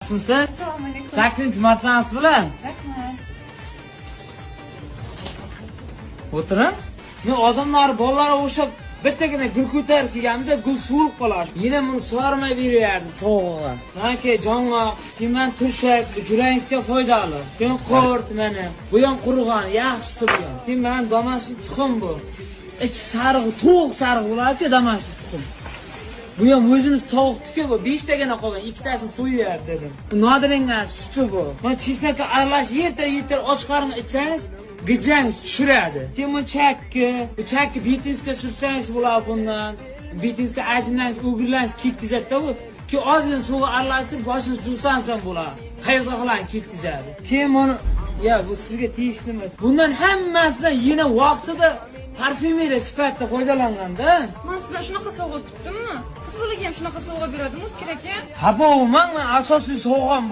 Yaxshimisiz? Assalomu alaykum. 8-martamiz bilan. Rahmat. O'tiring. Men odamlar bolalarga o'xshab bittagina gul ko'tarib kelganimda gul so'lib qolar. Yana buni sug'ormay beraverdi sovug'iga. Manki jong'oq, keyin mana turshak, bu jurangizga foydali. Keyin qurt mana. Bu ham qurg'on, yaxshisi bu ham. Keyin mana домашний tuxum bu. Ichi sariq, to'q sariq bo'ladi-ku домашний tuxum. Bu ham o'zimiz tovuqniki bu 5 tagina qolgan, ikkitasini so'yib dedim. Bu nodiringan suti bu. Mana чеснок ka aralash yetar yetar och qoringa ichsangiz gijjangiz tushiradi. Keyin bu chakki, bu chakki betingizga sursangiz bo'ladi bundan. Betingizga ajinlangiz, o'girlangiz ketkazadi-da bu. Keyin ozgina suvga aralashtirib boshingizni yuvsangiz ham bo'ladi. Qayzg'oqlarni ketkazadi. Keyin buni ya bu sizga tegishli emas. Bundan hammasidan yana vaqtida parfyumeriya sifatida foydalanganda. Men sizdan shunaqa sovg'a kutdimmi? Qiz bolaga ham shunaqa sovg'a beradimi, O'tkir aka? Xafa bo'lmang, man asosiy sovg'am.